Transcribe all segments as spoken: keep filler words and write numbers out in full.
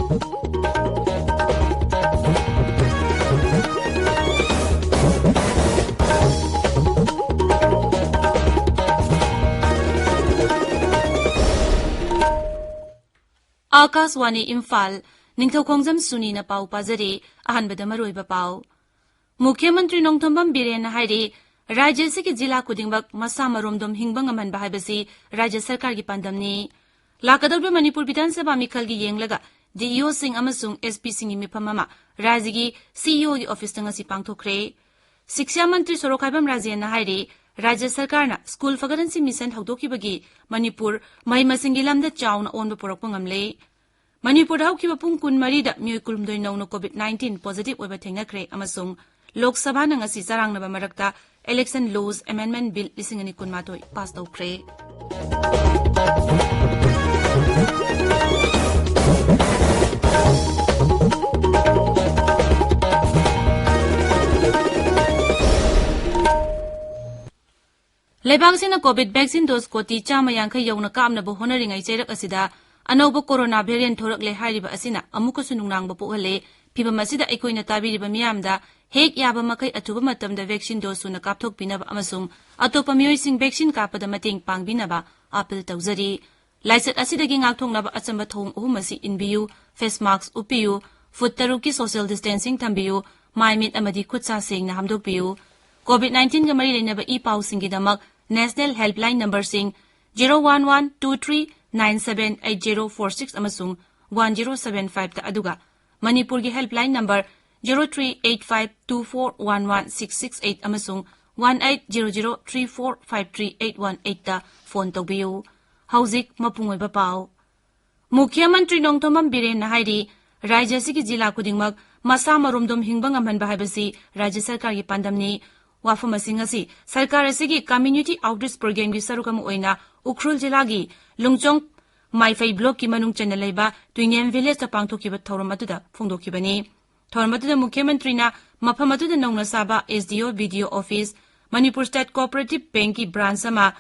ꯑꯥꯀꯥꯁꯋꯥꯅꯤ ꯏꯝꯐꯥꯜ, ꯅꯤꯡꯊꯧꯈꯣꯡꯖꯝ ꯁꯨꯅꯤꯅ ꯄꯥꯎ ꯄꯥꯖꯔꯤ꯫ ꯑꯍꯥꯟꯕꯗ ꯃꯔꯨꯑꯣꯏꯕ ꯄꯥꯎ꯫ ꯃꯨꯈ꯭ꯌ ꯃꯟꯇ꯭ꯔꯤ ꯅꯣꯡꯊꯣꯝꯕꯝ ꯕꯤꯔꯦꯟꯅ ꯍꯥꯏꯔꯤ, ꯔꯥꯖ꯭ꯌ ꯑꯁꯤꯒꯤ ꯖꯤꯂꯥ ꯈꯨꯗꯤꯡꯃꯛ ꯃꯁꯥ ꯃꯔꯣꯝꯗꯣꯝ ꯍꯤꯡꯕ ꯉꯝꯍꯟꯕ ꯍꯥꯏꯕꯁꯤ ꯔꯥꯖ꯭ꯌ ꯁꯔꯀꯥꯔꯒꯤ ꯄꯥꯟꯗꯝꯅꯤ꯫ ꯂꯥꯛꯀꯗꯧꯔꯤꯕ ꯃꯅꯤꯄꯨꯔ ꯕꯤꯙꯥꯟ ꯁꯚꯥ ꯃꯤꯈꯜꯒꯤ ꯌꯦꯡꯂꯒ ꯗꯤ ꯏ ꯑꯣꯁꯤꯡ ꯑꯃꯁꯨꯡ ꯑꯦꯁ ꯄꯤꯁꯤꯡꯒꯤ ꯃꯤꯐꯝ ꯑꯃ ꯔꯥꯖ꯭ꯌꯒꯤ ꯁꯤ ꯏ ꯑꯣꯒꯤ ꯑꯣꯐꯤꯁꯇ ꯉꯁꯤ ꯄꯥꯡꯊꯣꯛꯈ꯭ꯔꯦ꯫ ꯁꯤꯛꯁꯥ ꯃꯟꯇ꯭ꯔꯤ ꯁꯣꯔꯣꯛꯈꯥꯏꯕꯝ ꯔꯥꯖꯦꯟꯅ ꯍꯥꯏꯔꯤ, ꯔꯥꯖ꯭ꯌ ꯁꯔꯀꯥꯔꯅ ꯁ꯭ꯀꯨꯜ ꯐꯒꯠꯍꯟꯁꯤ ꯃꯤꯁꯟ ꯍꯧꯗꯣꯛꯈꯤꯕꯒꯤ ꯃꯅꯤꯄꯨꯔ ꯃꯍꯩ ꯃꯁꯤꯡꯒꯤ ꯂꯝꯗ ꯆꯥꯎꯅ ꯑꯑꯣꯟꯕ ꯄꯨꯔꯛꯄ ꯉꯝꯂꯦ꯫ ꯃꯅꯤꯄꯨꯔꯗ ꯍꯧꯈꯤꯕ ꯄꯨꯡ ꯀꯨꯟꯃꯔꯤꯗ ꯃꯤꯑꯣꯏ ꯀꯨꯟꯍꯨꯝꯗꯣꯏ ꯅꯧꯅ COVID nineteen positive ꯑꯣꯏꯕ ꯊꯦꯡꯅꯈ꯭ꯔꯦ ꯑꯃꯁꯨꯡ ꯂꯣꯛ ꯁꯚꯥꯅ ꯉꯁꯤ ꯆꯔꯥꯡꯅꯕ ꯃꯔꯛꯇ Election Laws Amendment Bill ꯂꯤꯁꯤꯡ ꯑꯅꯤ ꯀꯨꯟꯃꯥꯊꯣꯏ ꯄꯥꯁ ꯇꯧꯈ꯭ꯔꯦ꯫ ꯂꯩꯕꯥꯛꯁꯤꯅ COVID vaccine dose ꯀꯣꯇꯤ ꯆꯥꯝꯃ ꯌꯥꯡꯈꯩ ꯌꯧꯅ ꯀꯥꯞꯅꯕ ꯍꯣꯠꯅꯔꯤꯉꯩ ꯆꯩꯔꯛ ꯑꯁꯤꯗ ꯑꯅꯧꯕ corona variant ꯊꯣꯔꯛꯂꯦ ꯍꯥꯏꯔꯤꯕ ꯑꯁꯤꯅ ꯑꯃꯨꯛꯀꯁꯨ ꯅꯨꯡꯅꯥꯡꯕ ꯄꯣꯛꯍꯜꯂꯦ꯫ ꯐꯤꯚꯝ ꯑꯁꯤꯗ ꯑꯩꯈꯣꯏꯅ ꯇꯥꯕꯤꯔꯤꯕ ꯃꯤꯌꯥꯝꯗ ꯍꯦꯛ ꯌꯥꯕ ꯃꯈꯩ ꯑꯊꯨꯕ ꯃꯇꯝꯗ vaccine dose ꯁꯨꯅ ꯀꯥꯞꯊꯣꯛꯄꯤꯅꯕ ꯑꯃꯁꯨꯡ ꯑꯇꯣꯞꯄ ꯃꯤꯑꯣꯏꯁꯤꯡ vaccine ꯀꯥꯞꯄꯗ ꯃꯇꯦꯡ ꯄꯥꯡꯕꯤꯅꯕ appeal ꯇꯧꯖꯔꯤ꯫ ꯂꯥꯏꯆꯠ ꯑꯁꯤꯗꯒꯤ ꯉꯥꯛꯊꯣꯛꯅꯕ ꯑꯆꯝꯕ ꯊꯧꯑꯣꯡ ꯑꯍꯨꯝ ꯑꯁꯤ ꯏꯟꯕꯤꯌꯨ: face mask ꯎꯞꯄꯤꯌꯨ, ꯐꯨꯠ ꯇꯔꯨꯛꯀꯤ social distancing ꯊꯝꯕꯤꯌꯨ, ꯃꯥꯏ ꯃꯤꯠ ꯑꯃꯗꯤ ꯈꯨꯠ ꯁꯥ ꯁꯦꯡꯅ ꯍꯥꯝꯗꯣꯛꯄꯤꯌꯨ꯫ COVID nineteen ꯒ ꯃꯔꯤ ꯂꯩꯅꯕ ꯏ ꯄꯥꯎꯁꯤꯡꯒꯤꯗꯃꯛ national helpline number ꯁꯤꯡ zero one one two three nine seven eight zero four six ꯑꯃꯁꯨꯡ one zero seven five ꯇ, ꯑꯗꯨꯒ ꯃꯅꯤꯄꯨꯔꯒꯤ helpline number zero three eight five two four one one six six eight ꯑꯃꯁꯨꯡ one eight zero zero three four five three eight one eight ꯇ phone ꯇꯧꯕꯤꯌꯨ꯫ ꯍꯧꯖꯤꯛ ꯃꯄꯨꯡ ꯑꯣꯏꯕ ꯄꯥꯎ꯫ ꯃꯨꯈ꯭ꯌ ꯃꯟꯇ꯭ꯔꯤ ꯅꯣꯡꯊꯣꯝꯕꯝ ꯕꯤꯔꯦꯟꯅ ꯍꯥꯏꯔꯤ, ꯔꯥꯖ꯭ꯌ ꯑꯁꯤꯒꯤ ꯖꯤꯂꯥ ꯈꯨꯗꯤꯡꯃꯛ ꯃꯁꯥ ꯃꯔꯣꯝꯗꯣꯝ ꯍꯤꯡꯕ ꯉꯝꯍꯟꯕ ꯍꯥꯏꯕꯁꯤ ꯔꯥꯖ꯭ꯌ ꯁꯔꯀꯥꯔꯒꯤ ꯄꯥꯟꯗꯝꯅꯤ꯫ ꯋꯥꯐꯝ ꯑꯁꯤ ꯉꯁꯤ ꯁꯔꯀꯥꯔ ꯑꯁꯤꯒꯤ community outreach programꯒꯤ ꯁꯔꯨꯛ ꯑꯃ ꯑꯣꯏꯅ ꯎꯈ꯭ꯔꯨꯜ ꯖꯤꯂꯥꯒꯤ ꯂꯨꯡꯆꯣꯡ ꯃꯥꯏꯐꯩ blockꯀꯤ ꯃꯅꯨꯡ ꯆꯟꯅ ꯂꯩꯕ ꯇꯨꯏꯅꯦꯝ villageꯇ ꯄꯥꯡꯊꯣꯛꯈꯤꯕ ꯊꯧꯔꯝ ꯑꯗꯨꯗ ꯐꯣꯡꯗꯣꯛꯈꯤꯕꯅꯤ꯫ ꯊꯧꯔꯝ ꯑꯗꯨꯗ ꯃꯨꯈ꯭ꯌ ꯃꯟꯇ꯭ꯔꯤꯅ ꯃꯐꯝ ꯑꯗꯨꯗ ꯅꯧꯅ ꯁꯥꯕ S D O, B D O office, Manipur State Cooperative Bankꯀꯤ branch ꯑꯃ,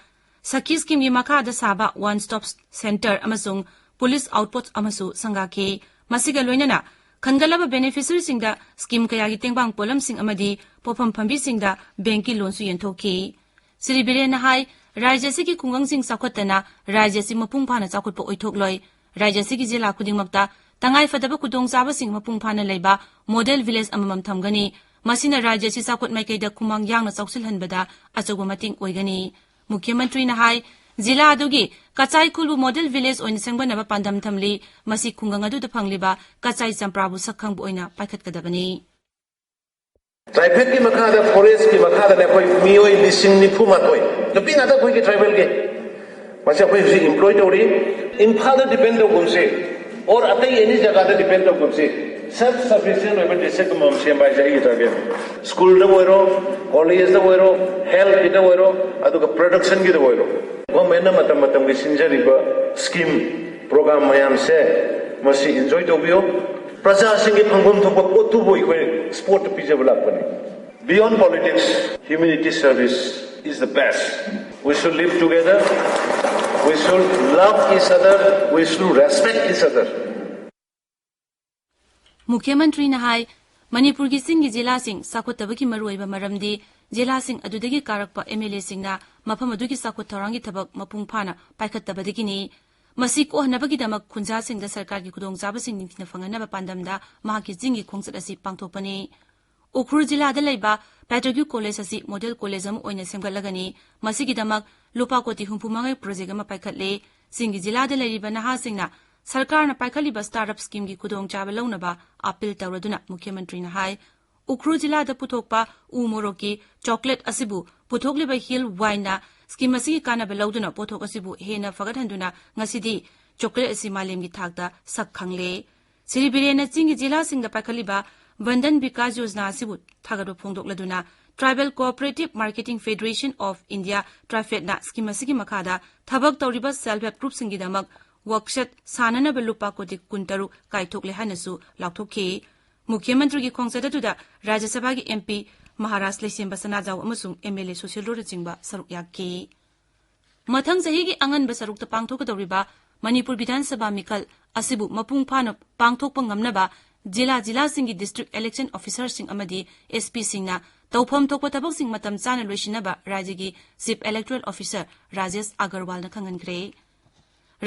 ꯁꯈꯤ schemeꯒꯤ ꯃꯈꯥꯗ ꯁꯥꯕ one stop center ꯑꯃꯁꯨꯡ police outpost ꯑꯃꯁꯨ ꯁꯪꯒꯥꯈꯤ꯫ ꯃꯁꯤꯒ ꯂꯣꯏꯅꯅ ꯈꯟꯒꯠꯂꯕ ꯕꯦꯅꯤꯐꯤꯁꯔꯤꯁꯤꯡꯗ ꯁ꯭ꯀꯤꯝ ꯀꯌꯥꯒꯤ ꯇꯦꯡꯕꯥꯡ ꯄꯣꯠꯂꯝꯁꯤꯡ ꯑꯃꯗꯤ ꯄꯣꯠꯐꯝ ꯐꯝꯕꯤꯁꯤꯡꯗ ꯕꯦꯡꯀꯤ ꯂꯣꯟꯁꯨ ꯌꯦꯟꯊꯣꯛꯈꯤ꯫ ꯁ꯭ꯔꯤ ꯕꯤꯔꯦꯟꯅ ꯍꯥꯏ, ꯔꯥꯖ꯭ꯌ ꯑꯁꯤꯒꯤ ꯈꯨꯡꯒꯪꯁꯤꯡ ꯆꯥꯎꯈꯠꯇꯅ ꯔꯥꯖ꯭ꯌ ꯑꯁꯤ ꯃꯄꯨꯡ ꯐꯥꯅ ꯆꯥꯎꯈꯠꯄ ꯑꯣꯏꯊꯣꯛꯂꯣꯏ꯫ ꯔꯥꯖ꯭ꯌ ꯑꯁꯤꯒꯤ ꯖꯤꯂꯥ ꯈꯨꯗꯤꯡꯃꯛꯇ ꯇꯉꯥꯏꯐꯗꯕ ꯈꯨꯗꯣꯡꯆꯥꯕꯁꯤꯡ ꯃꯄꯨꯡ ꯐꯥꯅ ꯂꯩꯕ ꯃꯣꯗꯦꯜ ꯚꯤꯂꯦꯖ ꯑꯃꯃꯝ ꯊꯝꯒꯅꯤ꯫ ꯃꯁꯤꯅ ꯔꯥꯖ꯭ꯌ ꯑꯁꯤ ꯆꯥꯎꯈꯠ ꯃꯥꯏꯀꯩꯗ ꯈꯨꯃꯥꯡ ꯌꯥꯡꯅ ꯆꯥꯎꯁꯤꯜꯍꯟꯕꯗ ꯑꯆꯧꯕ ꯃꯇꯦꯡ ꯑꯣꯏꯒꯅꯤ꯫ ꯃꯨꯈ꯭ꯌ ꯃꯟꯇ꯭ꯔꯤꯅ ꯍꯥꯏ, ꯖꯤꯂꯥ ꯑꯗꯨꯒꯤ ꯀꯆꯥꯏ ꯈꯨꯜꯕꯨ ꯃꯣꯗꯦꯜ ꯚꯤꯂꯦꯖ ꯑꯣꯏꯅ ꯁꯦꯝꯒꯠꯅꯕ ꯄꯥꯟꯗꯝ ꯊꯝꯂꯤ꯫ ꯃꯁꯤ ꯈꯨꯡꯒꯪ ꯑꯗꯨꯗ ꯐꯪꯂꯤꯕ ꯀꯆꯥꯏ ꯆꯝꯄ꯭ꯔꯥꯕꯨ ꯁꯛꯈꯪꯕ ꯑꯣꯏꯅ ꯄꯥꯏꯈꯠꯀꯗꯕꯅꯤ꯫ ꯇ꯭ꯔꯥꯏꯐꯦꯠꯀꯤ ꯃꯈꯥꯗ, ꯐꯣꯔꯦꯁ꯭ꯠꯀꯤ ꯃꯈꯥꯗ ꯑꯩꯈꯣꯏ ꯃꯤꯑꯣꯏ ꯂꯤꯁꯤꯡ ꯅꯤꯐꯨ ꯃꯥꯊꯣꯏ, ꯅꯨꯄꯤ ꯉꯥꯛꯇ ꯑꯩꯈꯣꯏꯒꯤ ꯇ꯭ꯔꯥꯏꯕꯦꯜꯒꯤ꯫ ꯃꯁꯤ ꯑꯩꯈꯣꯏ ꯍꯧꯖꯤꯛ ꯏꯝꯄ꯭ꯂꯣꯏ ꯇꯧꯔꯤ꯫ ꯏꯝꯐꯥꯜꯗ ꯗꯤꯄꯦꯟ ꯇꯧꯒꯨꯝꯁꯤ, ꯑꯣꯔ ꯑꯇꯩ ꯑꯦꯅꯤ ꯖꯒꯥꯗ ꯗꯤꯄꯦꯟ ꯇꯧꯒꯨꯝꯁꯤ, ꯁꯦꯜꯐ ꯁꯐꯤꯁꯤꯌꯦꯟ ꯑꯣꯏꯕ ꯗꯤꯁꯇ꯭ꯔꯤꯛ ꯑꯃꯃꯝ ꯁꯦꯝꯕ ꯍꯥꯏꯁꯦ ꯑꯩꯒꯤ ꯇꯥꯔꯒꯦꯠꯅꯤ꯫ ꯁ꯭ꯀꯨꯜꯗ ꯑꯣꯏꯔꯣ, ꯀꯣꯂꯦꯖꯇ ꯑꯣꯏꯔꯣ, ꯍꯦꯜꯊꯀꯤꯗ ꯑꯣꯏꯔꯣ, ꯑꯗꯨꯒ ꯄ꯭ꯔꯗꯛꯁꯟꯒꯤꯗ ꯑꯣꯏꯔꯣ, ꯒꯣꯔꯃꯦꯟꯅ ꯃꯇꯝ ꯃꯇꯝꯒꯤ ꯁꯤꯟꯖꯔꯤꯕ ꯁ꯭ꯀꯤꯝ, ꯄ꯭ꯔꯣꯒ꯭ꯔꯥꯝ ꯃꯌꯥꯝꯁꯦ ꯃꯁꯤ ꯏꯟꯖꯣꯏ ꯇꯧꯕꯤꯌꯨ꯫ ꯄ꯭ꯔꯖꯥꯁꯤꯡꯒꯤ ꯐꯪꯐꯝ ꯊꯣꯛꯄ ꯄꯣꯠꯇꯨꯕꯨ ꯑꯩꯈꯣꯏ ꯁ꯭ꯄꯣꯔꯠꯇ ꯄꯤꯖꯕ ꯂꯥꯛꯄꯅꯤ꯫ Beyond politics, humanity service is the best. We should live together. We should love each other. We should respect each other. ꯃꯨꯈ꯭ꯌ ꯃꯟꯇ꯭ꯔꯤꯅ ꯍꯥꯏ, ꯃꯅꯤꯄꯨꯔꯒꯤ ꯆꯤꯡꯒꯤ ꯖꯤꯂꯥꯁꯤꯡ ꯆꯥꯎꯈꯠꯇꯕꯒꯤ ꯃꯔꯨꯑꯣꯏꯕ ꯃꯔꯝꯗꯤ ꯖꯤꯂꯥꯁꯤꯡ ꯑꯗꯨꯗꯒꯤ ꯀꯥꯔꯛꯄ ꯑꯦꯝ ꯑꯦꯜ ꯑꯦꯁꯤꯡꯅ ꯃꯐꯝ ꯑꯗꯨꯒꯤ ꯆꯥꯎꯈꯠ ꯊꯧꯔꯥꯡꯒꯤ ꯊꯕꯛ ꯃꯄꯨꯡ ꯐꯥꯅ ꯄꯥꯏꯈꯠꯇꯕꯗꯒꯤꯅꯤ꯫ ꯃꯁꯤ ꯀꯣꯛꯍꯟꯅꯕꯒꯤꯗꯃꯛ ꯈꯨꯟꯖꯥꯁꯤꯡꯗ ꯁꯔꯀꯥꯔꯒꯤ ꯈꯨꯗꯣꯡꯆꯥꯕꯁꯤꯡ ꯅꯤꯡꯊꯤꯅ ꯐꯪꯍꯟꯅꯕ ꯄꯥꯟꯗꯝꯗ ꯃꯍꯥꯛꯀꯤ ꯆꯤꯡꯒꯤ ꯈꯣꯡꯆꯠ ꯑꯁꯤ ꯄꯥꯡꯊꯣꯛꯄꯅꯤ꯫ ꯎꯈ꯭ꯔꯨꯜ ꯖꯤꯂꯥꯗ ꯂꯩꯕ ꯄꯦꯗ꯭ꯔꯒ꯭ꯌꯨ ꯀꯣꯂꯦꯖ ꯑꯁꯤ ꯃꯣꯗꯦꯜ ꯀꯣꯂꯦꯖ ꯑꯃ ꯑꯣꯏꯅ ꯁꯦꯝꯒꯠꯂꯒꯅꯤ꯫ ꯃꯁꯤꯒꯤꯗꯃꯛ ꯂꯨꯄꯥ ꯀꯣꯇꯤ ꯍꯨꯝꯐꯨ ꯃꯉꯥꯒꯤ ꯄ꯭ꯔꯣꯖꯦꯛ ꯑꯃ ꯄꯥꯏꯈꯠꯂꯦ꯫ ꯆꯤꯡꯒꯤ ꯖꯤꯂꯥꯗ ꯂꯩꯔꯤꯕ ꯅꯍꯥꯁꯤꯡꯅ ꯁꯔꯀꯥꯔꯅ ꯄꯥꯏꯈꯠꯂꯤꯕ ꯁ꯭ꯇꯥꯔꯠ ꯑꯞ ꯁ꯭ꯀꯤꯝꯒꯤ ꯈꯨꯗꯣꯡꯆꯥꯕ ꯂꯧꯅꯕ ꯑꯥꯄꯤꯜ ꯇꯧꯔꯗꯨꯅ ꯃꯨꯈ꯭ꯌ ꯃꯟꯇ꯭ꯔꯤꯅ ꯍꯥꯏ, ꯎꯈ꯭ꯔꯨꯜ ꯖꯤꯂꯥꯗ ꯄꯨꯊꯣꯛꯄ ꯎ ꯃꯣꯔꯣꯛꯀꯤ ꯆꯣꯀ꯭ꯂꯦꯠ ꯑꯁꯤꯕꯨ ꯄꯨꯊꯣꯛꯂꯤꯕ ꯍꯤꯜ ꯋꯥꯏꯟꯅ ꯁ꯭ꯀꯤꯝ ꯑꯁꯤꯒꯤ ꯀꯥꯟꯅꯕ ꯂꯧꯗꯨꯅ ꯄꯣꯠꯊꯣꯛ ꯑꯁꯤꯕꯨ ꯍꯦꯟꯅ ꯐꯒꯠꯍꯟꯗꯨꯅ ꯉꯁꯤꯗꯤ ꯆꯣꯀ꯭ꯂꯦꯠ ꯑꯁꯤ ꯃꯥꯂꯦꯝꯒꯤ ꯊꯥꯛꯇ ꯁꯛ ꯈꯪꯂꯦ꯫ ꯁ꯭ꯔꯤ ꯕꯤꯔꯦꯟꯅ ꯆꯤꯡꯒꯤ ꯖꯤꯂꯥꯁꯤꯡꯗ ꯄꯥꯏꯈꯠꯂꯤꯕ ꯕꯟꯙꯟ ꯕꯤꯀꯥꯁ ꯌꯣꯖꯅꯥ ꯑꯁꯤꯕꯨ ꯊꯥꯒꯠꯄ ꯐꯣꯡꯗꯣꯛꯂꯗꯨꯅ Tribal Cooperative Marketing Federation of India, ꯇ꯭ꯔꯥꯏꯐꯦꯠꯅ ꯁ꯭ꯀꯤꯝ ꯑꯁꯤꯒꯤ ꯃꯈꯥꯗ ꯊꯕꯛ ꯇꯧꯔꯤꯕ ꯁꯦꯜꯐ ꯍꯦꯜꯞ ꯒ꯭ꯔꯨꯞꯁꯤꯡꯒꯤꯗꯃꯛ ꯋꯥꯔꯛꯁꯦꯠ ꯁꯥꯟꯅꯅꯕ ꯂꯨꯄꯥ ꯀꯣꯇꯤ ꯀꯨꯟꯇꯔꯨꯛ ꯀꯥꯏꯊꯣꯛꯂꯦ ꯍꯥꯏꯅꯁꯨ ꯂꯥꯎꯊꯣꯛꯈꯤ꯫ ꯃꯨꯈ꯭ꯌ ꯃꯟꯇ꯭ꯔꯤꯒꯤ ꯈꯣꯡꯆꯠ ꯑꯗꯨꯗ ꯔꯥꯖ꯭ꯌ ꯁꯚꯥꯒꯤ ꯑꯦꯝ ꯄꯤ ꯃꯍꯥꯔꯥꯖ ꯂꯩꯁꯦꯝꯕ ꯁꯅꯥꯖꯥꯎ ꯑꯃꯁꯨꯡ ꯑꯦꯝ ꯑꯦꯜ ꯑꯦ ꯁꯨꯁꯤꯜ ꯔꯣꯅꯆꯤꯡꯕ ꯁꯔꯨꯛ ꯌꯥꯈꯤ꯫ ꯃꯊꯪ ꯆꯍꯤꯒꯤ ꯑꯉꯟꯕ ꯁꯔꯨꯛꯇ ꯄꯥꯡꯊꯣꯛꯀꯗꯧꯔꯤꯕ ꯃꯅꯤꯄꯨꯔ ꯕꯤꯙꯥꯟ ꯁꯚꯥ ꯃꯤꯈꯜ ꯑꯁꯤꯕꯨ ꯃꯄꯨꯡ ꯐꯥꯅ ꯄꯥꯡꯊꯣꯛꯄ ꯉꯝꯅꯕ ꯖꯤꯂꯥ ꯖꯤꯂꯥꯁꯤꯡꯒꯤ ꯗꯤꯁꯇ꯭ꯔꯤꯛ ꯏꯂꯦꯛꯁꯟ ꯑꯣꯐꯤꯁꯔꯁꯤꯡ ꯑꯃꯗꯤ ꯑꯦꯁ ꯄꯤꯁꯤꯡꯅ ꯇꯧꯐꯝ ꯊꯣꯛꯄ ꯊꯕꯛꯁꯤꯡ ꯃꯇꯝ ꯆꯥꯅ ꯂꯣꯏꯁꯤꯟꯅꯕ ꯔꯥꯖ꯭ꯌꯒꯤ ꯆꯤꯐ ꯏꯂꯦꯛꯇꯣꯔꯦꯜ ꯑꯣꯐꯤꯁꯔ ꯔꯥꯖꯦꯁ ꯑꯒꯔꯋꯥꯜꯅ ꯈꯪꯍꯟꯈ꯭ꯔꯦ꯫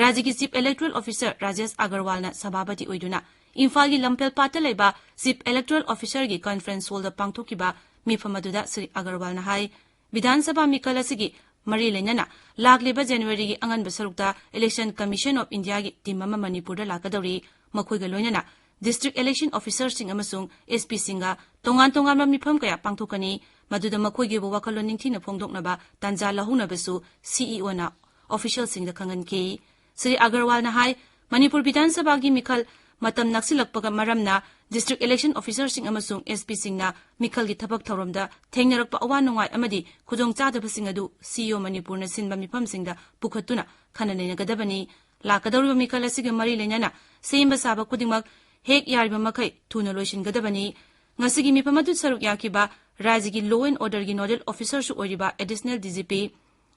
ꯔꯥꯖ꯭ꯌꯒꯤ ꯆꯤꯐ ꯏꯂꯦꯛꯇꯣꯔꯦꯜ ꯑꯣꯐꯤꯁꯔ ꯔꯥꯖꯦꯁ ꯑꯒꯔꯋꯥꯜꯅ ꯁꯚꯥꯄꯇꯤ ꯑꯣꯏꯗꯨꯅ ꯏꯝꯐꯥꯜꯒꯤ ꯂꯝꯐꯦꯜꯄꯥꯠꯇ ꯂꯩꯕ ꯆꯤꯐ ꯏꯂꯦꯛꯇꯣꯔꯦꯜ ꯑꯣꯐꯤꯁꯔꯒꯤ ꯀꯟꯐꯔꯦꯟꯁ ꯍꯣꯜꯗ ꯄꯥꯡꯊꯣꯛꯈꯤꯕ ꯃꯤꯐꯝ ꯑꯗꯨꯗ ꯁ꯭ꯔꯤ ꯑꯒꯔꯋꯥꯜꯅ ꯍꯥꯏ, ꯕꯤꯙꯥꯟ ꯁꯚꯥ ꯃꯤꯈꯜ ꯑꯁꯤꯒꯤ ꯃꯔꯤ ꯂꯩꯅꯅ ꯂꯥꯛꯂꯤꯕ ꯖꯅꯋꯥꯔꯤꯒꯤ ꯑꯉꯟꯕ ꯁꯔꯨꯛꯇ ꯏꯂꯦꯛꯁꯟ ꯀꯃꯤꯁꯟ ꯑꯣꯐ ꯏꯟꯗꯤꯌꯥꯒꯤ ꯇꯤꯝ ꯑꯃ ꯃꯅꯤꯄꯨꯔꯗ ꯂꯥꯛꯀꯗꯧꯔꯤ꯫ ꯃꯈꯣꯏꯒ ꯂꯣꯏꯅꯅ ꯗꯤꯁꯇ꯭ꯔꯤꯛ ꯏꯂꯦꯛꯁꯟ ꯑꯣꯐꯤꯁꯔꯁꯤꯡ ꯑꯃꯁꯨꯡ ꯑꯦꯁ ꯄꯤꯁꯤꯡꯒ ꯇꯣꯉꯥꯟ ꯇꯣꯉꯥꯟꯕ ꯃꯤꯐꯝ ꯀꯌꯥ ꯄꯥꯡꯊꯣꯛꯀꯅꯤ꯫ ꯃꯗꯨꯗ ꯃꯈꯣꯏꯒꯤ ꯑꯣꯏꯕ ꯋꯥꯈꯜꯂꯣꯟ ꯅꯤꯡꯊꯤꯅ ꯐꯣꯡꯗꯣꯛꯅꯕ ꯇꯥꯟꯖꯥ ꯂꯧꯍꯧꯅꯕꯁꯨ ꯁꯤꯏꯑꯣꯅ ꯑꯣꯐꯤꯁꯤꯌꯦꯜꯁꯤꯡꯗ ꯈꯪꯍꯟꯈꯤ꯫ ꯁ꯭ꯔꯤ ꯑꯒꯔꯋꯥꯜꯅ ꯍꯥꯏ, ꯃꯅꯤꯄꯨꯔ ꯕꯤꯙꯥꯟ ꯁꯚꯥꯒꯤ ꯃꯤꯈꯜ ꯃꯇꯝ ꯅꯛꯁꯤꯜꯂꯛꯄꯒ ꯃꯔꯝꯅ ꯗꯤꯁꯇ꯭ꯔꯤꯛ ꯏꯂꯦꯛꯁꯟ ꯑꯣꯐꯤꯁꯔꯁꯤꯡ ꯑꯃꯁꯨꯡ ꯑꯦꯁ ꯄꯤꯁꯤꯡꯅ ꯃꯤꯈꯜꯒꯤ ꯊꯕꯛ ꯊꯧꯔꯝꯗ ꯊꯦꯡꯅꯔꯛꯄ ꯑꯋꯥ ꯅꯨꯡꯉꯥꯏ ꯑꯃꯗꯤ ꯈꯨꯗꯣꯡꯆꯥꯗꯕꯁꯤꯡ ꯑꯗꯨ ꯁꯤꯏꯑꯣ ꯃꯅꯤꯄꯨꯔꯅ ꯁꯤꯟꯕ ꯃꯤꯐꯝꯁꯤꯡꯗ ꯄꯨꯈꯠꯇꯨꯅ ꯈꯟꯅ ꯅꯩꯅꯒꯗꯕꯅꯤ꯫ ꯂꯥꯛꯀꯗꯧꯔꯤꯕ ꯃꯤꯈꯜ ꯑꯁꯤꯒ ꯃꯔꯤ ꯂꯩꯅꯅ ꯁꯦꯝꯕ ꯁꯥꯕ ꯈꯨꯗꯤꯡꯃꯛ ꯍꯦꯛ ꯌꯥꯔꯤꯕ ꯃꯈꯩ ꯊꯨꯅ ꯂꯣꯏꯁꯤꯟꯒꯗꯕꯅꯤ꯫ ꯉꯁꯤꯒꯤ ꯃꯤꯐꯝ ꯑꯗꯨ ꯁꯔꯨꯛ ꯌꯥꯈꯤꯕ ꯔꯥꯖ꯭ꯌꯒꯤ ꯂꯣ ꯑꯦꯟ ꯑꯣꯔꯗꯔꯒꯤ ꯅꯣꯗꯦꯜ ꯑꯣꯐꯤꯁꯔꯁꯨ ꯑꯣꯏꯔꯤꯕ additional D G P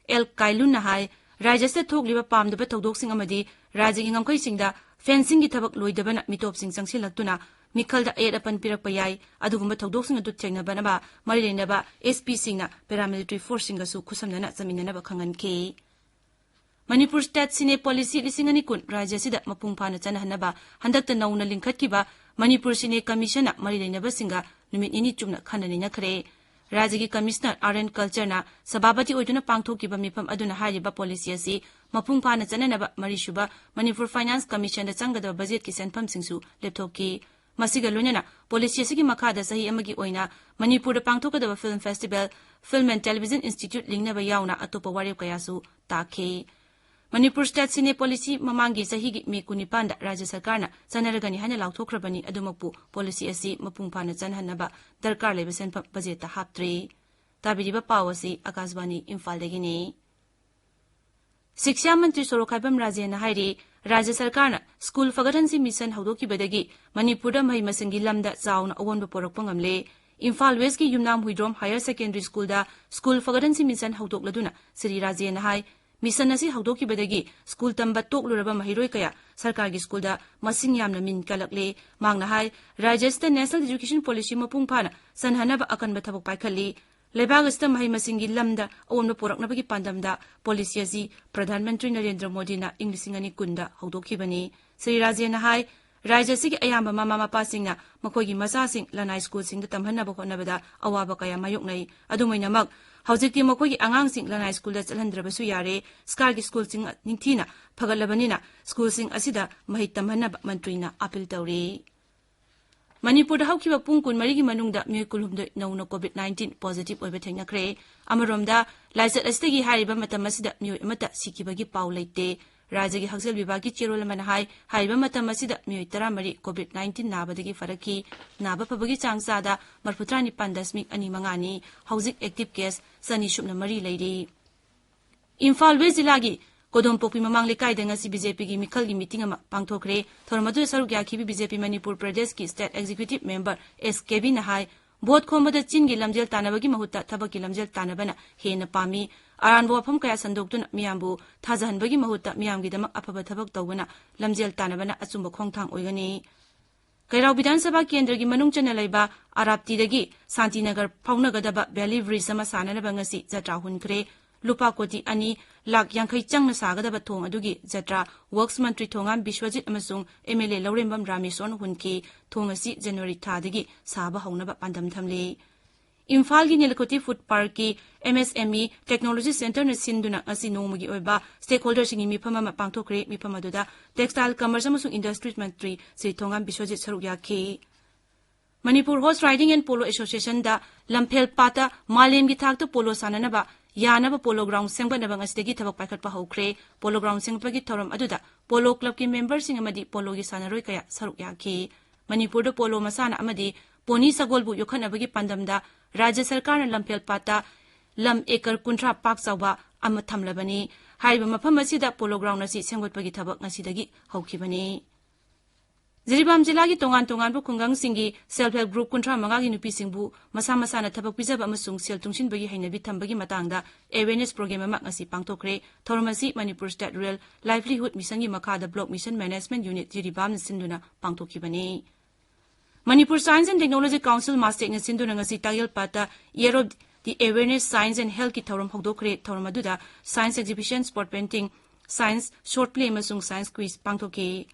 L ꯀꯥꯏꯂꯨꯟꯅ ꯍꯥꯏ, ꯔꯥꯖ꯭ꯌ ꯑꯁꯤꯗ ꯊꯣꯛꯂꯤꯕ ꯄꯥꯝꯗꯕ ꯊꯧꯗꯣꯛꯁꯤꯡ ꯑꯃꯗꯤ ꯔꯥꯖ꯭ꯌꯒꯤ ꯉꯝꯈꯩꯁꯤꯡꯗ ꯐꯦꯟꯁꯤꯡꯒꯤ ꯊꯕꯛ ꯂꯣꯏꯗꯕꯅ ꯃꯤꯇꯣꯞꯁꯤꯡ ꯆꯪꯁꯤꯜꯂꯛꯇꯨꯅ ꯃꯤꯈꯜꯗ ꯑꯌꯦꯠ ꯑꯄꯟ ꯄꯤꯔꯛꯄ ꯌꯥꯏ꯫ ꯑꯗꯨꯒꯨꯝꯕ ꯊꯧꯗꯣꯛꯁꯤꯡ ꯑꯗꯨ ꯊꯦꯡꯅꯕꯅꯕ ꯃꯔꯤ ꯂꯩꯅꯕ ꯑꯦꯁ ꯄꯤꯁꯤꯡꯅ ꯄꯦꯔꯥꯃꯤꯂꯤꯇꯔꯤ ꯐꯣꯔꯁꯁꯤꯡꯒꯁꯨ ꯈꯨꯠꯁꯝꯅꯅ ꯆꯠꯃꯤꯟꯅꯅꯕ ꯈꯪꯍꯟꯈꯤ꯫ ꯃꯅꯤꯄꯨꯔ ꯁ꯭ꯇꯦꯠ ꯁꯤꯅꯦ ꯄꯣꯂꯤꯁꯤ ꯂꯤꯁꯤꯡ ꯑꯅꯤ ꯀꯨꯟ ꯔꯥꯖ꯭ꯌ ꯑꯁꯤꯗ ꯃꯄꯨꯡ ꯐꯥꯅ ꯆꯠꯅꯍꯟꯅꯕ ꯍꯟꯗꯛꯇ ꯅꯧꯅ ꯂꯤꯡꯈꯠꯈꯤꯕ ꯃꯅꯤꯄꯨꯔ ꯁꯤꯅꯦ ꯀꯃꯤꯁꯟꯅ ꯃꯔꯤ ꯂꯩꯅꯕꯁꯤꯡꯒ ꯅꯨꯃꯤꯠ ꯅꯤꯅꯤ ꯆꯨꯞꯅ ꯈꯟꯅ ꯅꯩꯅꯈ꯭ꯔꯦ꯫ ꯔꯥꯖ꯭ꯌꯒꯤ ꯀꯃꯤꯁꯅꯔ ꯑꯥꯔ ꯑꯦꯟ ꯀꯜꯆꯔꯅ ꯁꯚꯥꯄꯇꯤ ꯑꯣꯏꯗꯨꯅ ꯄꯥꯡꯊꯣꯛꯈꯤꯕ ꯃꯤꯐꯝ ꯑꯗꯨꯅ ꯍꯥꯏꯔꯤꯕ ꯄꯣꯂꯤꯁꯤ ꯑꯁꯤ ꯃꯄꯨꯡ ꯐꯥꯅ ꯆꯠꯅꯅꯕ ꯃꯔꯤꯁꯨꯕ ꯃꯅꯤꯄꯨꯔ ꯐꯥꯏꯅꯥꯟꯁ ꯀꯃꯤꯁꯟꯗ ꯆꯪꯒꯗꯕ ꯕꯖꯦꯠꯀꯤ ꯁꯦꯟꯐꯝꯁꯤꯡꯁꯨ ꯂꯦꯞꯊꯣꯛꯈꯤ꯫ ꯃꯁꯤꯒ ꯂꯣꯏꯅꯅ ꯄꯣꯂꯤꯁꯤ ꯑꯁꯤꯒꯤ ꯃꯈꯥꯗ ꯆꯍꯤ ꯑꯃꯒꯤ ꯑꯣꯏꯅ ꯃꯅꯤꯄꯨꯔꯗ ꯄꯥꯡꯊꯣꯛꯀꯗꯕ film festival, film and television institute ꯂꯤꯡꯅꯕ ꯌꯥꯎꯅ ꯑꯇꯣꯞꯄ ꯋꯥꯔꯦꯞ ꯀꯌꯥꯁꯨ ꯇꯥꯈꯤ꯫ ꯃꯅꯤꯄꯨꯔ ꯁ꯭ꯇꯦꯠ ꯁꯤꯅꯦ ꯄꯣꯂꯤꯁꯤ ꯃꯃꯥꯡꯒꯤ ꯆꯍꯤꯒꯤ ꯃꯦ ꯀꯨꯟꯅꯤꯄꯥꯟꯗ ꯔꯥꯖ꯭ꯌ ꯁꯔꯀꯥꯔꯅ ꯆꯠꯅꯔꯒꯅꯤ ꯍꯥꯏꯅ ꯂꯥꯎꯊꯣꯛꯈ꯭ꯔꯕꯅꯤ꯫ ꯑꯗꯨꯃꯛꯄꯨ ꯄꯣꯂꯤꯁꯤ ꯑꯁꯤ ꯃꯄꯨꯡ ꯐꯥꯅ ꯆꯠꯅꯍꯟꯅꯕ ꯗꯔꯀꯥꯔ ꯂꯩꯕ ꯁꯦꯟꯐꯝ ꯕꯖꯦꯠꯇ ꯍꯥꯞꯇ꯭ꯔꯤ꯫ ꯇꯥꯕꯤꯔꯤꯕ ꯄꯥꯎ ꯑꯁꯤ ꯑꯀꯥꯁꯕꯥꯅꯤ ꯏꯝꯐꯥꯜꯗꯒꯤꯅꯤ꯫ ꯁꯤꯛꯁꯥ ꯃꯟꯇ꯭ꯔꯤ ꯁꯣꯔꯣꯛꯈꯥꯏꯕꯝ ꯔꯥꯖꯦꯟꯅ ꯍꯥꯏꯔꯤ, ꯔꯥꯖ꯭ꯌ ꯁꯔꯀꯥꯔꯅ ꯁ꯭ꯀꯨꯜ ꯐꯒꯠꯍꯟꯁꯤ ꯃꯤꯁꯟ ꯍꯧꯗꯣꯛꯈꯤꯕꯗꯒꯤ ꯃꯅꯤꯄꯨꯔꯗ ꯃꯍꯩ ꯃꯁꯤꯡꯒꯤ ꯂꯝꯗ ꯆꯥꯎꯅ ꯑꯑꯣꯟꯕ ꯄꯨꯔꯛꯄ ꯉꯝꯂꯦ꯫ ꯏꯝꯐꯥꯜ ꯋꯦꯁꯀꯤ ꯌꯨꯝꯅꯥꯝ ꯍꯨꯏꯗ꯭ꯔꯣꯝ ꯍꯥꯌꯔ ꯁꯦꯀꯦꯟꯗꯔꯤ ꯁ꯭ꯀꯨꯜꯗ ꯁ꯭ꯀꯨꯜ ꯐꯒꯠꯍꯟꯁꯤ ꯃꯤꯁꯟ ꯍꯧꯗꯣꯛꯂꯗꯨꯅ ꯁ꯭ꯔꯤ ꯔꯥꯖꯦꯟꯅ ꯍꯥꯏ, ꯃꯤꯁꯟ ꯑꯁꯤ ꯍꯧꯗꯣꯛꯈꯤꯕꯗꯒꯤ ꯁ꯭ꯀꯨꯜ ꯇꯝꯕ ꯇꯣꯛꯂꯨꯔꯕ ꯃꯍꯩꯔꯣꯏ ꯀꯌꯥ ꯁꯔꯀꯥꯔꯒꯤ ꯁ꯭ꯀꯨꯜꯗ ꯃꯁꯤꯡ ꯌꯥꯝꯅ ꯃꯤꯡ ꯀꯜꯂꯛꯂꯦ꯫ ꯃꯍꯥꯛꯅ ꯍꯥꯏ, ꯔꯥꯖ꯭ꯌ ꯑꯁꯤꯗ National Education Policy ꯃꯄꯨꯡ ꯐꯥꯅ ꯆꯟꯍꯟꯅꯕ ꯑꯀꯟꯕ ꯊꯕꯛ ꯄꯥꯏꯈꯠꯂꯤ꯫ ꯂꯩꯕꯥꯛ ꯑꯁꯤꯗ ꯃꯍꯩ ꯃꯁꯤꯡꯒꯤ ꯂꯝꯗ ꯑꯑꯣꯟꯕ ꯄꯨꯔꯛꯅꯕꯒꯤ ꯄꯥꯟꯗꯝꯗ policy ꯑꯁꯤ ꯄ꯭ꯔꯙꯥꯟ ꯃꯟꯇ꯭ꯔꯤ ꯅꯔꯦꯟꯗ꯭ꯔ ꯃꯣꯗꯤꯅ ꯏꯪ ꯂꯤꯁꯤꯡ ꯑꯅꯤ ꯀꯨꯟꯗ ꯍꯧꯗꯣꯛꯈꯤꯕꯅꯤ꯫ ꯁ꯭ꯔꯤ ꯔꯥꯖꯦꯅ ꯍꯥꯏ, ꯔꯥꯖ꯭ꯌ ꯑꯁꯤꯒꯤ ꯑꯌꯥꯝꯕ ꯃꯃꯥ ꯃꯄꯥꯁꯤꯡꯅ ꯃꯈꯣꯏꯒꯤ ꯃꯆꯥꯁꯤꯡ ꯂꯅꯥꯏ ꯁ꯭ꯀꯨꯜꯁꯤꯡꯗ ꯇꯝꯍꯟꯅꯕ ꯍꯣꯠꯅꯕꯗ ꯑꯋꯥꯕ ꯀꯌꯥ ꯃꯥꯌꯣꯛꯅꯩ꯫ ꯑꯗꯨꯝ ꯑꯣꯏꯅꯃꯛ, ꯍꯧꯖꯤꯛꯇꯤ ꯃꯈꯣꯏꯒꯤ ꯑꯉꯥꯡꯁꯤꯡ ꯂꯅꯥꯏ ꯁ꯭ꯀꯨꯜꯗ ꯆꯠꯍꯟꯗ꯭ꯔꯕꯁꯨ ꯌꯥꯔꯦ꯫ ꯁꯔꯀꯥꯔꯒꯤ ꯁ꯭ꯀꯨꯜꯁꯤꯡ ꯅꯤꯡꯊꯤꯅ ꯐꯒꯠꯂꯕꯅꯤꯅ ꯁ꯭ꯀꯨꯜꯁꯤꯡ ꯑꯁꯤꯗ ꯃꯍꯩ ꯇꯝꯍꯟꯅꯕ ꯃꯟꯇ꯭ꯔꯤꯅ ꯑꯥꯄꯤꯜ ꯇꯧꯔꯤ꯫ ꯃꯅꯤꯄꯨꯔꯗ ꯍꯧꯈꯤꯕ ꯄꯨꯡ ꯀꯨꯟꯃꯔꯤꯒꯤ ꯃꯅꯨꯡꯗ ꯃꯤꯑꯣꯏ ꯀꯨꯟꯍꯨꯝꯗꯣꯏ ꯅꯧꯅ COVID nineteen positive ꯑꯣꯏꯕ ꯊꯦꯡꯅꯈ꯭ꯔꯦ꯫ ꯑꯃꯔꯣꯝꯗ, ꯂꯥꯏꯆꯠ ꯑꯁꯤꯗꯒꯤ ꯍꯥꯏꯔꯤꯕ ꯃꯇꯝ ꯑꯁꯤꯗ ꯃꯤꯑꯣꯏ ꯑꯃꯠꯇ ꯁꯤꯈꯤꯕꯒꯤ ꯄꯥꯎ ꯂꯩꯇꯦ꯫ ꯔꯥꯖ꯭ꯌꯒꯤ ꯍꯛꯁꯦꯜ ꯋꯤꯚꯥꯒꯀꯤ ꯆꯦꯔꯣꯜ ꯑꯃꯅ ꯍꯥꯏ, ꯍꯥꯏꯔꯤꯕ ꯃꯇꯝ ꯑꯁꯤꯗ ꯃꯤꯑꯣꯏ ꯇꯔꯥꯃꯔꯤ COVID nineteen ꯅꯥꯕꯗꯒꯤ ꯐꯔꯛꯈꯤ꯫ ꯅꯥꯕ ꯐꯕꯒꯤ ꯆꯥꯡ ꯆꯥꯗ ꯃꯔꯐꯨꯇꯔꯥ ꯅꯤꯄꯥꯟ ꯗꯁꯃꯤꯛ ꯑꯅꯤ ꯃꯉꯥꯅꯤ꯫ ꯍꯧꯖꯤꯛ active case ꯆꯅꯤ ꯁꯨꯞꯅ ꯃꯔꯤ ꯂꯩꯔꯤ꯫ ꯏꯝꯐꯥꯜ ꯋꯦꯁ ꯖꯤꯂꯥꯒꯤ ꯀꯣꯗꯣꯝꯄꯣꯛꯄꯤ ꯃꯃꯥꯡ ꯂꯩꯀꯥꯏꯗ ꯉꯁꯤ BJPꯒꯤ ꯃꯤꯈꯜꯒꯤ ꯃꯤꯇꯤꯡ ꯑꯃ ꯄꯥꯡꯊꯣꯛꯈ꯭ꯔꯦ꯫ ꯊꯧꯔꯝ ꯑꯗꯨꯗ ꯁꯔꯨꯛ ꯌꯥꯈꯤꯕ BJP ꯃꯅꯤꯄꯨꯔ ꯄ꯭ꯔꯗꯦꯁꯀꯤ State Executive Member ꯑꯦꯁ ꯀꯦꯕꯤꯅ ꯍꯥꯏ, ꯚꯣꯠ ꯈꯣꯝꯕꯗ ꯆꯤꯟꯒꯤ ꯂꯝꯖꯦꯜ ꯇꯥꯟꯅꯕꯒꯤ ꯃꯍꯨꯠꯇ ꯊꯕꯛꯀꯤ ꯂꯝꯖꯦꯜ ꯇꯥꯟꯅꯕꯅ ꯍꯦꯟꯅ ꯄꯥꯝꯃꯤ꯫ ꯑꯔꯥꯟꯕ ꯋꯥꯐꯝ ꯀꯌꯥ ꯁꯟꯗꯣꯛꯇꯨꯅ ꯃꯤꯌꯥꯝꯕꯨ ꯊꯥꯖꯍꯟꯕꯒꯤ ꯃꯍꯨꯠꯇ ꯃꯤꯌꯥꯝꯒꯤꯗꯃꯛ ꯑꯐꯕ ꯊꯕꯛ ꯇꯧꯕꯅ ꯂꯝꯖꯦꯜ ꯇꯥꯟꯅꯕꯅ ꯑꯆꯨꯝꯕ ꯈꯣꯡꯊꯥꯡ ꯑꯣꯏꯒꯅꯤ꯫ ꯀꯩꯔꯥꯎ ꯕꯤꯙꯥꯟ ꯁꯚꯥ ꯀꯦꯟꯗ꯭ꯔꯒꯤ ꯃꯅꯨꯡ ꯆꯟꯅ ꯂꯩꯕ ꯑꯔꯥꯞꯇꯤꯗꯒꯤ ꯁꯥꯟꯇꯤꯅꯒꯔ ꯐꯥꯎꯅꯒꯗꯕ Valley Bridge ꯑꯃ ꯁꯥꯅꯅꯕ ꯉꯁꯤ ꯖꯇ꯭ꯔꯥ ꯍꯨꯟꯈ꯭ꯔꯦ꯫ ꯂꯨꯄꯥ ꯀꯣꯇꯤ ꯑꯅꯤ ꯂꯥꯈ ꯌꯥꯡꯈꯩ ꯆꯪꯅ ꯁꯥꯒꯗꯕ ꯊꯣꯡ ꯑꯗꯨꯒꯤ ꯖꯇ꯭ꯔꯥ Works ꯃꯟꯇ꯭ꯔꯤ ꯊꯣꯉꯥꯝ ꯕꯤꯁ꯭ꯋꯖꯤꯠ ꯑꯃꯁꯨꯡ MLA ꯂꯧꯔꯦꯝꯕꯝ ꯔꯥꯃꯦꯁ꯭ꯋꯔꯅ ꯍꯨꯟꯈꯤ꯫ ꯊꯣꯡ ꯑꯁꯤ January ꯊꯥꯗꯒꯤ ꯁꯥꯕ ꯍꯧꯅꯕ ꯄꯥꯟꯗꯝ ꯊꯝꯂꯤ꯫ ꯏꯝꯐꯥꯜꯒꯤ ꯅꯤꯂꯀꯨꯊꯤ Food Parkꯀꯤ MSME Technology Centreꯅ ꯁꯤꯟꯗꯨꯅ ꯉꯁꯤ ꯅꯣꯡꯃꯒꯤ ꯑꯣꯏꯕ stakeholderꯁꯤꯡꯒꯤ ꯃꯤꯐꯝ ꯑꯃ ꯄꯥꯡꯊꯣꯛꯈ꯭ꯔꯦ꯫ ꯃꯤꯐꯝ ꯑꯗꯨꯗ Textile, Commerce ꯑꯃꯁꯨꯡ Industries ꯃꯟꯇ꯭ꯔꯤ ꯁ꯭ꯔꯤ ꯊꯣꯉꯥꯝ ꯕꯤꯁ꯭ꯋꯖꯤꯠ ꯁꯔꯨꯛ ꯌꯥꯈꯤ꯫ Manipur Horse Riding and Polo Associationꯗ ꯂꯝꯐꯦꯜ ꯄꯥꯠꯇ ꯃꯥꯂꯦꯝꯒꯤ ꯊꯥꯛꯇ ꯄꯣꯂꯣ ꯁꯥꯟꯅꯅꯕ ꯌꯥꯅꯕ ꯄꯣꯂꯣ ground ꯁꯦꯝꯒꯠꯅꯕ ꯉꯁꯤꯗꯒꯤ ꯊꯕꯛ ꯄꯥꯏꯈꯠꯄ ꯍꯧꯈ꯭ꯔꯦ꯫ ꯄꯣꯂꯣ ground ꯁꯦꯝꯒꯠꯄꯒꯤ ꯊꯧꯔꯝ ꯑꯗꯨꯗ ꯄꯣꯂꯣ clubꯀꯤ memberꯁꯤꯡ ꯑꯃꯗꯤ ꯄꯣꯂꯣꯒꯤ ꯁꯥꯟꯅꯔꯣꯏ ꯀꯌꯥ ꯁꯔꯨꯛ ꯌꯥꯈꯤ꯫ ꯃꯅꯤꯄꯨꯔꯗ ꯄꯣꯂꯣ ꯃꯁꯥꯟꯅ ꯑꯃꯗꯤ ꯄꯣꯅꯤ ꯁꯒꯣꯜꯕꯨ ꯌꯣꯛꯈꯠꯅꯕꯒꯤ ꯄꯥꯟꯗꯝꯗ ꯔꯥꯖ꯭ꯌ ꯁꯔꯀꯥꯔꯅ ꯂꯝꯐꯦꯜ ꯄꯥꯠꯇ ꯂꯝ acre ꯀꯨꯟꯊ꯭ꯔꯥ ꯄꯥꯛ ꯆꯥꯎꯕ ꯑꯃ ꯊꯝꯂꯕꯅꯤ꯫ ꯍꯥꯏꯔꯤꯕ ꯃꯐꯝ ꯑꯁꯤꯗ ꯄꯣꯂꯣ ground ꯑꯁꯤ ꯁꯦꯝꯒꯠꯄꯒꯤ ꯊꯕꯛ ꯉꯁꯤꯗꯒꯤ ꯍꯧꯈꯤꯕꯅꯤ꯫ ꯖꯤꯔꯤꯕꯥꯝ ꯖꯤꯂꯥꯒꯤ ꯇꯣꯉꯥꯟ ꯇꯣꯉꯥꯟꯕ ꯈꯨꯡꯒꯪꯁꯤꯡꯒꯤ self help group ꯀꯨꯟꯊ꯭ꯔꯥ ꯃꯉꯥꯒꯤ ꯅꯨꯄꯤꯁꯤꯡꯕꯨ ꯃꯁꯥ ꯃꯁꯥꯅ ꯊꯕꯛ ꯄꯤꯖꯕ ꯑꯃꯁꯨꯡ ꯁꯦꯜ ꯇꯨꯡꯁꯤꯟꯕꯒꯤ ꯍꯩꯅꯕꯤ ꯊꯝꯕꯒꯤ ꯃꯇꯥꯡꯗ awareness program ꯑꯃ ꯉꯁꯤ ꯄꯥꯡꯊꯣꯛꯈ꯭ꯔꯦ꯫ ꯊꯧꯔꯝ ꯑꯁꯤ Manipur State Rural Livelihood Mission ꯒꯤ ꯃꯈꯥꯗ Block Mission Management Unit ꯖꯤꯔꯤꯕꯥꯝꯅ ꯁꯤꯟꯗꯨꯅ ꯄꯥꯡꯊꯣꯛꯈꯤꯕꯅꯤ꯫ Manipur Science and Technology Council, MASTECꯅ ꯁꯤꯟꯗꯨꯅ ꯉꯁꯤ ꯇꯥꯌꯦꯜꯄꯥꯠꯇ Year of the Awareness Science and Healthꯀꯤ ꯊꯧꯔꯝ ꯍꯧꯗꯣꯛꯈ꯭ꯔꯦ꯫ ꯊꯧꯔꯝ ꯑꯗꯨꯗ science exhibition, spot painting, science short play ꯑꯃꯁꯨꯡ science quiz ꯄꯥꯡꯊꯣꯛꯈꯤ꯫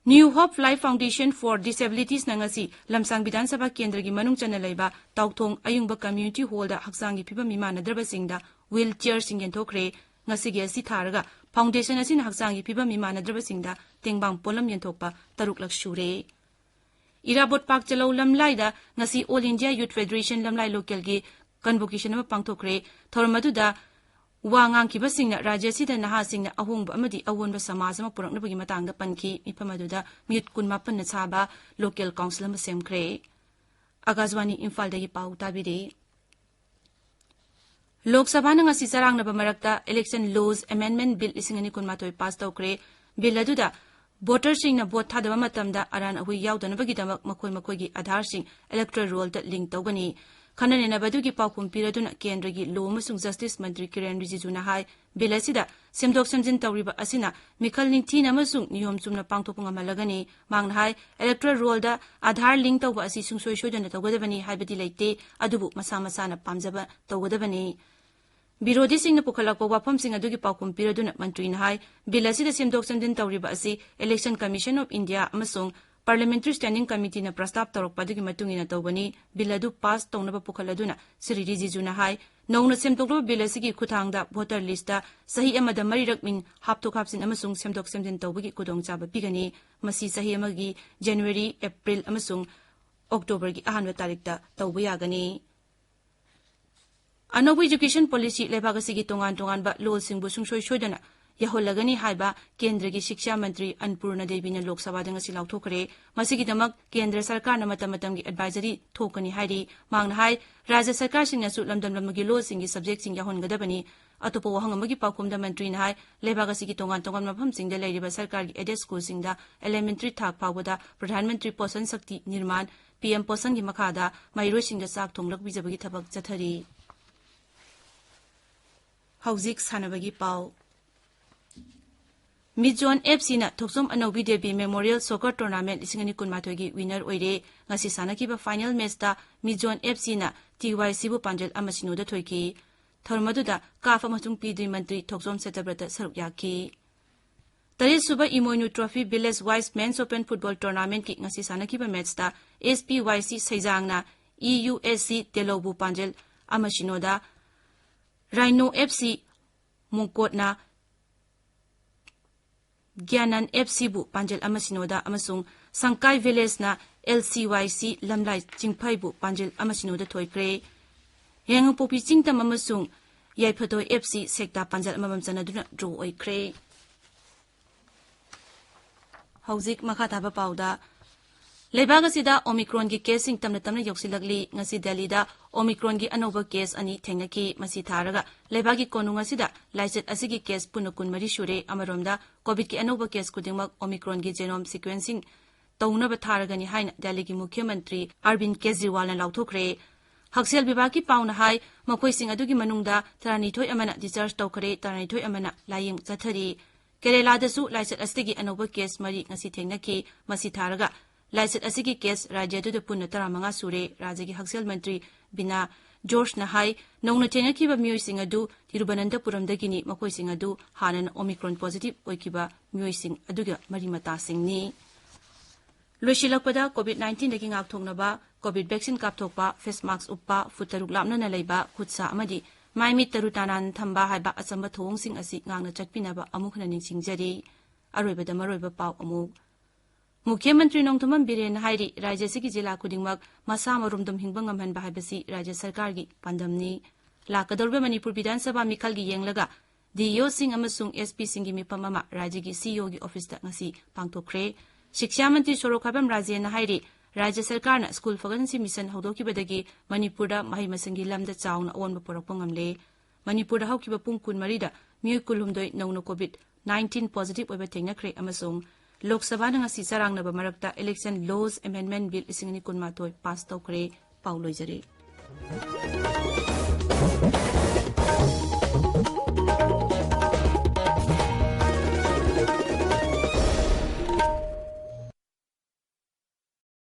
New Hope Life Foundation for Disabilitiesꯅ ꯉꯁꯤ ꯂꯝꯁꯥꯡ ꯕꯤꯙꯥꯟ ꯁꯚꯥ ꯀꯦꯟꯗ꯭ꯔꯒꯤ ꯃꯅꯨꯡ ꯆꯟꯅ ꯂꯩꯕ ꯇꯥꯎꯊꯣꯡ ꯑꯌꯨꯡꯕ community hallꯗ ꯍꯛꯆꯥꯡꯒꯤ ꯐꯤꯕꯝ ꯃꯤꯃꯥꯟꯅꯗ꯭ꯔꯕꯁꯤꯡꯗ wheelchairꯁꯤꯡ ꯌꯦꯟꯊꯣꯛꯈ꯭ꯔꯦ꯫ ꯉꯁꯤꯒꯤ ꯑꯁꯤ ꯊꯥꯔꯒ foundation ꯑꯁꯤꯅ ꯍꯛꯆꯥꯡꯒꯤ ꯐꯤꯕꯝ ꯃꯤꯃꯥꯟꯅꯗ꯭ꯔꯕꯁꯤꯡꯗ ꯇꯦꯡꯕꯥꯡ ꯄꯣꯠꯂꯝ ꯌꯦꯟꯊꯣꯛꯄ ꯇꯔꯨꯛꯂꯛ ꯁꯨꯔꯦ꯫ ꯏꯔꯥꯕꯣꯠ ꯄꯥꯛ ꯆꯂꯧ ꯂꯝꯂꯥꯏꯗ ꯉꯁꯤ All India Youth Federation ꯂꯝꯂꯥꯏ localꯒꯤ convocation ꯑꯃ ꯄꯥꯡꯊꯣꯛꯈ꯭ꯔꯦ꯫ ꯊꯧꯔꯝ ꯑꯗꯨꯗ ꯋꯥ ꯉꯥꯡꯈꯤꯕꯁꯤꯡꯅ ꯔꯥꯖ꯭ꯌ ꯑꯁꯤꯗ ꯅꯍꯥꯁꯤꯡꯅ ꯑꯍꯣꯡꯕ ꯑꯃꯗꯤ ꯑꯑꯣꯟꯕ ꯁꯃꯥꯖ ꯑꯃ ꯄꯨꯔꯛꯅꯕꯒꯤ ꯃꯇꯥꯡꯗ ꯄꯟꯈꯤ꯫ ꯃꯤꯐꯝ ꯑꯗꯨꯗ ꯃꯤꯍꯨꯠ ꯀꯨꯟꯃꯥꯄꯟꯅ ꯁꯥꯕ local council ꯑꯃ ꯁꯦꯝꯈ꯭ꯔꯦ꯫ ꯑꯀꯥꯁꯕꯥꯅꯤ ꯏꯝꯐꯥꯜꯗꯒꯤ ꯄꯥꯎ ꯇꯥꯕꯤꯔꯤ꯫ ꯂꯣꯛ ꯁꯚꯥꯅ ꯉꯁꯤ ꯆꯔꯥꯡꯅꯕ ꯃꯔꯛꯇ Election Laws Amendment Bill ꯂꯤꯁꯤꯡ ꯑꯅꯤ ꯀꯨꯟꯃꯥꯊꯣꯏ pass ꯇꯧꯈ꯭ꯔꯦ꯫ Bill ꯑꯗꯨꯗ voterꯁꯤꯡꯅ vote ꯊꯥꯗꯕ ꯃꯇꯝꯗ ꯑꯔꯥꯟ ꯑꯍꯨꯏ ꯌꯥꯎꯗꯅꯕꯒꯤꯗꯃꯛ ꯃꯈꯣꯏ ꯃꯈꯣꯏꯒꯤ ꯑꯥꯙꯥꯔꯁꯤꯡ electoral rollꯗ link ꯇꯧꯒꯅꯤ꯫ ꯈꯟꯅ ꯅꯩꯅꯕ ꯑꯗꯨꯒꯤ ꯄꯥꯎꯈꯨꯝ ꯄꯤꯔꯗꯨꯅ ꯀꯦꯟꯗ꯭ꯔꯒꯤ Law ꯑꯃꯁꯨꯡ Justice ꯃꯟꯇ꯭ꯔꯤ ꯀꯤꯔꯦꯟ ꯔꯤꯖꯤꯖꯨꯅ ꯍꯥꯏ, Bill ꯑꯁꯤꯗ ꯁꯦꯝꯗꯣꯛ ꯁꯦꯝꯖꯤꯟ ꯇꯧꯔꯤꯕ ꯑꯁꯤꯅ ꯃꯤꯈꯜ ꯅꯤꯡꯊꯤꯅ ꯑꯃꯁꯨꯡ ꯅꯤꯌꯣꯝ ꯆꯨꯝꯅ ꯄꯥꯡꯊꯣꯛꯄ ꯉꯝꯍꯜꯂꯒꯅꯤ꯫ ꯃꯍꯥꯛꯅ ꯍꯥꯏ, electoral rollꯗ ꯑꯥꯙꯥꯔ link ꯇꯧꯕ ꯑꯁꯤ ꯁꯨꯡꯁꯣꯏ ꯁꯣꯏꯗꯅ ꯇꯧꯒꯗꯕꯅꯤ ꯍꯥꯏꯕꯗꯤ ꯂꯩꯇꯦ, ꯑꯗꯨꯕꯨ ꯃꯁꯥ ꯃꯁꯥꯅ ꯄꯥꯝꯖꯕ ꯇꯧꯒꯗꯕꯅꯤ꯫ ꯕꯤꯔꯣꯙꯤꯁꯤꯡꯅ ꯄꯨꯈꯠꯂꯛꯄ ꯋꯥꯐꯝꯁꯤꯡ ꯑꯗꯨꯒꯤ ꯄꯥꯎꯈꯨꯝ ꯄꯤꯔꯗꯨꯅ ꯃꯟꯇ꯭ꯔꯤꯅ ꯍꯥꯏ, Bill ꯑꯁꯤꯗ ꯁꯦꯝꯗꯣꯛ ꯁꯦꯝꯖꯤꯟ ꯇꯧꯔꯤꯕ ꯑꯁꯤ Election Commission of India ꯑꯃꯁꯨꯡ Parliamentary Standing Committeeꯅ ꯄ꯭ꯔꯁꯇꯥꯞ ꯇꯧꯔꯛꯄ ꯑꯗꯨꯒꯤ ꯃꯇꯨꯡ ꯏꯟꯅ ꯇꯧꯕꯅꯤ꯫ Bill ꯑꯗꯨ pass ꯇꯧꯅꯕ ꯄꯨꯈꯠꯂꯗꯨꯅ ꯁ꯭ꯔꯤ ꯔꯤꯖꯤꯖꯨꯅ ꯍꯥꯏ, ꯅꯧꯅ ꯁꯦꯝꯗꯣꯛꯂꯕ Bill ꯑꯁꯤꯒꯤ ꯈꯨꯠꯊꯥꯡꯗ voter listꯇ ꯆꯍꯤ ꯑꯃꯗ ꯃꯔꯤꯔꯛ ꯃꯤꯡ ꯍꯥꯞꯊꯣꯛ ꯍꯥꯞꯆꯤꯟ ꯑꯃꯁꯨꯡ ꯁꯦꯝꯗꯣꯛ ꯁꯦꯝꯖꯤꯟ ꯇꯧꯕꯒꯤ ꯈꯨꯗꯣꯡꯆꯥꯕ ꯄꯤꯒꯅꯤ꯫ ꯃꯁꯤ ꯆꯍꯤ ꯑꯃꯒꯤ January, April ꯑꯃꯁꯨꯡ Octoberꯒꯤ ꯑꯍꯥꯟꯕ ꯇꯥꯔꯤꯛꯇ ꯇꯧꯕ ꯌꯥꯒꯅꯤ꯫ ꯑꯅꯧꯕ education policy ꯂꯩꯕꯥꯛ ꯑꯁꯤꯒꯤ ꯇꯣꯉꯥꯟ ꯇꯣꯉꯥꯟꯕ ꯂꯣꯜꯁꯤꯡꯕꯨ ꯁꯨꯡꯁꯣꯏ ꯁꯣꯏꯗꯅ ꯌꯧꯍꯜꯂꯒꯅꯤ ꯍꯥꯏꯕ ꯀꯦꯟꯗ꯭ꯔꯒꯤ ꯁꯤꯛꯁꯥ ꯃꯟꯇ꯭ꯔꯤ ꯑꯟꯄꯨꯔꯅ ꯗꯦꯕꯤꯅ ꯂꯣꯛ ꯁꯚꯥꯗ ꯉꯁꯤ ꯂꯥꯎꯊꯣꯛꯈ꯭ꯔꯦ꯫ ꯃꯁꯤꯒꯤꯗꯃꯛ ꯀꯦꯟꯗ꯭ꯔ ꯁꯔꯀꯥꯔꯅ ꯃꯇꯝ ꯃꯇꯝꯒꯤ ꯑꯦꯗꯚꯥꯏꯖꯔꯤ ꯊꯣꯛꯀꯅꯤ ꯍꯥꯏꯔꯤ꯫ ꯃꯍꯥꯛꯅ ꯍꯥꯏ, ꯔꯥꯖ꯭ꯌ ꯁꯔꯀꯥꯔꯁꯤꯡꯅꯁꯨ ꯂꯝꯗꯝ ꯂꯝꯒꯤ ꯂꯣꯜꯁꯤꯡꯒꯤ ꯁꯕꯖꯦꯛꯁꯤꯡ ꯌꯥꯎꯍꯟꯒꯗꯕꯅꯤ꯫ ꯑꯇꯣꯞꯄ ꯋꯥꯍꯪ ꯑꯃꯒꯤ ꯄꯥꯎꯈꯨꯝꯗ ꯃꯟꯇ꯭ꯔꯤꯅ ꯍꯥꯏ, ꯂꯩꯕꯥꯛ ꯑꯁꯤꯒꯤ ꯇꯣꯉꯥꯟ ꯇꯣꯉꯥꯟꯕ ꯃꯐꯝꯁꯤꯡꯗ ꯂꯩꯔꯤꯕ ꯁꯔꯀꯥꯔꯒꯤ ꯑꯦꯗꯦꯗ ꯁ꯭ꯀꯨꯜꯁꯤꯡꯗ ꯏꯂꯤꯃꯦꯟꯇꯔꯤ ꯊꯥꯛ ꯐꯥꯎꯕꯗ ꯄ꯭ꯔꯙꯥꯟ ꯃꯟꯇ꯭ꯔꯤ ꯄꯣꯁꯟ ꯁꯛꯇꯤ ꯅꯤꯔꯃꯥꯟ, ꯄꯤ ꯑꯦꯝ ꯄꯣꯁꯟꯒꯤ ꯃꯈꯥꯗ ꯃꯍꯩꯔꯣꯏꯁꯤꯡꯗ ꯆꯥꯛ ꯊꯣꯡꯂꯒ ꯄꯤꯖꯕꯒꯤ ꯊꯕꯛ ꯆꯠꯊꯔꯤ꯫ ꯍꯧꯖꯤꯛ ꯁꯥꯟꯅꯕꯒꯤ ꯄꯥꯎ꯫ ꯃꯤꯖꯣꯟ ꯑꯦꯐ ꯁꯤꯅ ꯊꯣꯛꯆꯣꯝ ꯑꯅꯧꯕꯤ ꯗꯦꯕꯤ ꯃꯦꯃꯣꯔꯤꯌꯦꯜ ꯁꯣꯀꯔ ꯇꯣꯔꯅꯥꯃꯦꯟ ꯂꯤꯁꯤꯡ ꯑꯅꯤ ꯀꯨꯟꯃꯥꯊꯣꯏꯒꯤ ꯋꯤꯅꯔ ꯑꯣꯏꯔꯦ꯫ ꯉꯁꯤ ꯁꯥꯟꯅꯈꯤꯕ ꯐꯥꯏꯅꯦꯜ ꯃꯦꯆꯇ ꯃꯤꯖꯣꯟ ꯑꯦꯐ ꯁꯤꯅ ꯇꯤ ꯋꯥꯏ ꯁꯤꯕꯨ ꯄꯥꯟꯖꯜ ꯑꯃ ꯁꯤꯅꯣꯗ ꯊꯣꯏꯈꯤ꯫ ꯊꯧꯔꯝ ꯑꯗꯨꯗ ꯀꯥꯐ ꯑꯃꯁꯨꯡ ꯄꯤꯗ꯭ꯔꯤ ꯃꯟꯇ꯭ꯔꯤ ꯊꯣꯛꯆꯣꯝ ꯁꯇꯕ꯭ꯔꯇ ꯁꯔꯨꯛ ꯌꯥꯈꯤ꯫ ꯇꯔꯦꯠꯁꯨꯕ ꯏꯃꯣꯏꯅꯨ trophy village wise men's open football ꯇꯣꯔꯅꯥꯃꯦꯟꯒꯤ ꯉꯁꯤ ꯁꯥꯟꯅꯈꯤꯕ ꯃꯦꯆꯇ ꯑꯦꯁ ꯄꯤ ꯋꯥꯏ ꯁꯤ ꯁꯩꯖꯥꯡꯅ ꯏ ꯌꯨ ꯑꯦꯁ ꯁꯤ ꯇꯦꯂꯧꯕꯨ ꯄꯥꯟꯖꯜ ꯑꯃ ꯁꯤꯅꯣꯗ, ꯔꯥꯏꯅꯣ ꯑꯦꯐ ꯁꯤ ꯃꯣꯡꯀꯣꯠꯅ ꯒ꯭ꯌꯥꯅꯟ ꯑꯦꯐ ꯁꯤꯕꯨ ꯄꯥꯟꯖꯜ ꯑꯃ ꯁꯤꯅꯣꯗ ꯑꯃꯁꯨꯡ ꯁꯪꯀꯥꯏ ꯚꯤꯂꯦꯖꯅ ꯑꯦꯜ ꯁꯤ ꯋꯥꯏ ꯁꯤ ꯂꯝꯂꯥꯏ ꯆꯤꯡꯐꯩꯕꯨ ꯄꯥꯟꯖꯜ ꯑꯃ ꯁꯤꯅꯣꯗ ꯊꯣꯏꯈ꯭ꯔꯦ꯫ ꯌꯥꯏꯉꯪꯄꯣꯛꯄꯤ ꯆꯤꯡꯇꯝ ꯑꯃꯁꯨꯡ ꯌꯥꯏꯐꯊꯣꯏ ꯑꯦꯐ ꯁꯤ ꯁꯦꯛꯇꯥ ꯄꯥꯟꯖꯜ ꯑꯃꯃꯝ ꯆꯟꯅꯗꯨꯅ ꯗ꯭ꯔꯣ ꯑꯣꯏꯈ꯭ꯔꯦ꯫ ꯍꯧꯖꯤꯛ ꯃꯈꯥ ꯇꯥꯕ ꯄꯥꯎꯗ, ꯂꯩꯕꯥꯛ ꯑꯁꯤꯗ ꯑꯣꯃꯤꯀ꯭ꯔꯣꯟꯒꯤ ꯀꯦꯁꯁꯤꯡ ꯇꯞꯅ ꯇꯞꯅ ꯌꯧꯁꯤꯜꯂꯛꯂꯤ꯫ ꯉꯁꯤ ꯗꯦꯜꯂꯤꯗ ꯑꯣꯃꯤꯀ꯭ꯔꯣꯟꯒꯤ ꯑꯅꯧꯕ ꯀꯦꯁ ꯑꯅꯤ ꯊꯦꯡꯅꯈꯤ꯫ ꯃꯁꯤ ꯊꯥꯔꯒ ꯂꯩꯕꯥꯛꯀꯤ ꯀꯣꯅꯨꯡ ꯑꯁꯤꯗ ꯂꯥꯏꯆꯠ ꯑꯁꯤꯒꯤ ꯀꯦꯁ ꯄꯨꯟꯅ ꯀꯨꯟꯃꯔꯤ ꯁꯨꯔꯦ꯫ ꯑꯃꯔꯣꯝꯗ, ꯀꯣꯚꯤꯗꯀꯤ ꯑꯅꯧꯕ ꯀꯦꯁ ꯈꯨꯗꯤꯡꯃꯛ ꯑꯣꯃꯤꯀ꯭ꯔꯣꯟꯒꯤ ꯖꯦꯅꯣꯝ ꯁꯤꯀ꯭ꯋꯦꯟꯁꯤꯡ ꯇꯧꯅꯕ ꯊꯥꯔꯒꯅꯤ ꯍꯥꯏꯅ ꯗꯦꯜꯂꯤꯒꯤ ꯃꯨꯈ꯭ꯌ ꯃꯟꯇ꯭ꯔꯤ ꯑꯔꯕꯤꯟ ꯀꯦꯖꯔꯤꯋꯥꯜꯅ ꯂꯥꯎꯊꯣꯛꯈ꯭ꯔꯦ꯫ ꯍꯛꯁꯦꯜ ꯕꯤꯚꯥꯒꯀꯤ ꯄꯥꯎꯅ ꯍꯥꯏ, ꯃꯈꯣꯏꯁꯤꯡ ꯑꯗꯨꯒꯤ ꯃꯅꯨꯡꯗ ꯇꯔꯥꯅꯤꯊꯣꯏ ꯑꯃꯅ ꯗꯤꯁꯆꯥꯔꯖ ꯇꯧꯈ꯭ꯔꯦ, ꯇꯔꯥꯅꯤꯊꯣꯏ ꯑꯃꯅ ꯂꯥꯌꯦꯡ ꯆꯠꯊꯔꯤ꯫ ꯀꯦꯔꯦꯂꯥꯗꯁꯨ ꯂꯥꯏꯆꯠ ꯑꯁꯤꯗꯒꯤ ꯑꯅꯧꯕ ꯀꯦꯁ ꯃꯔꯤ ꯉꯁꯤ ꯊꯦꯡꯅꯈꯤ꯫ ꯃꯁꯤ ꯊꯥꯔꯒ ꯂꯥꯏꯆꯠ ꯑꯁꯤꯒꯤ ꯀꯦꯁ ꯔꯥꯖ꯭ꯌ ꯑꯗꯨꯗ ꯄꯨꯟꯅ ꯇꯔꯥꯃꯉꯥ ꯁꯨꯔꯦ꯫ ꯔꯥꯖ꯭ꯌꯒꯤ ꯍꯛꯁꯦꯜ ꯃꯟꯇ꯭ꯔꯤ ꯕꯤꯅꯥ ꯖꯣꯔꯖꯅ ꯍꯥꯏ, ꯅꯧꯅ ꯊꯦꯡꯅꯈꯤꯕ ꯃꯤꯑꯣꯏꯁꯤꯡ ꯑꯗꯨ ꯇꯤꯔꯨꯕꯅꯟꯇꯄꯨꯔꯝꯗꯒꯤꯅꯤ꯫ ꯃꯈꯣꯏꯁꯤꯡ ꯑꯗꯨ ꯍꯥꯟꯅꯅ ꯑꯣꯃꯤꯀ꯭ꯔꯣꯟ ꯄꯣꯖꯤꯇꯤꯚ ꯑꯣꯏꯈꯤꯕ ꯃꯤꯑꯣꯏꯁꯤꯡ ꯑꯗꯨꯒ ꯃꯔꯤ ꯃꯇꯥꯁꯤꯡꯅꯤ꯫ ꯂꯣꯏꯁꯤꯜꯂꯛꯄꯗ, ꯀꯣꯚꯤꯗ ꯅꯥꯏꯟꯇꯤꯟꯗꯒꯤ ꯉꯥꯛꯊꯣꯛꯅꯕ ꯀꯣꯚꯤꯗ ꯚꯦꯛꯁꯤꯟ ꯀꯥꯞꯊꯣꯛꯄ, ꯐꯦꯁ ꯃꯥꯛꯁ ꯎꯞꯄ, ꯐꯨꯠ ꯇꯔꯨꯛ ꯂꯥꯞꯅꯅ ꯂꯩꯕ, ꯈꯨꯠ ꯁꯥ ꯑꯃꯗꯤ ꯃꯥꯏ ꯃꯤꯠ ꯇꯔꯨ ꯇꯅꯥꯟꯅ ꯊꯝꯕ ꯍꯥꯏꯕ ꯑꯆꯝꯕ ꯊꯧꯑꯣꯡꯁꯤꯡ ꯑꯁꯤ ꯉꯥꯛꯅ ꯆꯠꯄꯤꯅꯕ ꯑꯃꯨꯛ ꯍꯟꯅ ꯅꯤꯡꯁꯤꯡꯖꯔꯤ꯫ ꯑꯔꯣꯏꯕꯗ ꯃꯔꯨꯑꯣꯏꯕ ꯄꯥꯎ ꯑꯃꯨꯛ꯫ ꯃꯨꯈ꯭ꯌ ꯃꯟꯇ꯭ꯔꯤ ꯅꯣꯡꯊꯣꯝꯕꯝ ꯕꯤꯔꯦꯟꯅ ꯍꯥꯏꯔꯤ, ꯔꯥꯖ꯭ꯌ ꯑꯁꯤꯒꯤ ꯖꯤꯂꯥ ꯈꯨꯗꯤꯡꯃꯛ ꯃꯁꯥ ꯃꯔꯣꯝꯗꯣꯝ ꯍꯤꯡꯕ ꯉꯝꯍꯟꯕ ꯍꯥꯏꯕꯁꯤ ꯔꯥꯖ꯭ꯌ ꯁꯔꯀꯥꯔꯒꯤ ꯄꯥꯟꯗꯝꯅꯤ꯫ ꯂꯥꯛꯀꯗꯧꯔꯤꯕ ꯃꯅꯤꯄꯨꯔ ꯕꯤꯙꯥꯟ ꯁꯚꯥ ꯃꯤꯈꯜꯒꯤ ꯌꯦꯡꯂꯒ ꯗꯤꯏꯑꯣꯁꯤꯡ ꯑꯃꯁꯨꯡ ꯑꯦꯁꯄꯤꯁꯤꯡꯒꯤ ꯃꯤꯐꯝ ꯑꯃ ꯔꯥꯖ꯭ꯌꯒꯤ ꯁꯤꯏꯑꯣꯒꯤ ꯑꯣꯐꯤꯁꯇ ꯉꯁꯤ ꯄꯥꯡꯊꯣꯛꯈ꯭ꯔꯦ꯫ ꯁꯤꯛꯁꯥ ꯃꯟꯇ꯭ꯔꯤ ꯁꯣꯔꯣꯛꯈꯥꯏꯕꯝ ꯔꯥꯖꯦꯟꯅ ꯍꯥꯏꯔꯤ, ꯔꯥꯖ꯭ꯌ ꯁꯔꯀꯥꯔꯅ ꯁ꯭ꯀꯨꯜ ꯐꯒꯠꯍꯟꯁꯤ ꯃꯤꯁꯟ ꯍꯧꯗꯣꯛꯈꯤꯕꯗꯒꯤ ꯃꯅꯤꯄꯨꯔꯗ ꯃꯍꯩ ꯃꯁꯤꯡꯒꯤ ꯂꯝꯗ ꯆꯥꯎꯅ ꯑꯑꯣꯟꯕ ꯄꯨꯔꯛꯄ ꯉꯝꯂꯦ꯫ ꯃꯅꯤꯄꯨꯔꯗ ꯍꯧꯈꯤꯕ ꯄꯨꯡ ꯀꯨꯟꯃꯔꯤꯗ ꯃꯤꯑꯣꯏ ꯀꯨꯟꯍꯨꯝꯗꯣꯏ ꯅꯧꯅ COVID nineteen positive ꯑꯣꯏꯕ ꯊꯦꯡꯅꯈ꯭ꯔꯦ ꯑꯃꯁꯨꯡ ꯂꯣꯛ ꯁꯚꯥꯅ ꯉꯁꯤ ꯆꯔꯥꯡꯅꯕ ꯃꯔꯛꯇ Election Laws Amendment Bill ꯂꯤꯁꯤꯡ ꯑꯅꯤ ꯀꯨꯟꯃꯥꯊꯣꯏ ꯄꯥꯁ ꯇꯧꯈ꯭ꯔꯦ꯫ ꯄꯥꯎ ꯂꯣꯏꯖꯔꯦ꯫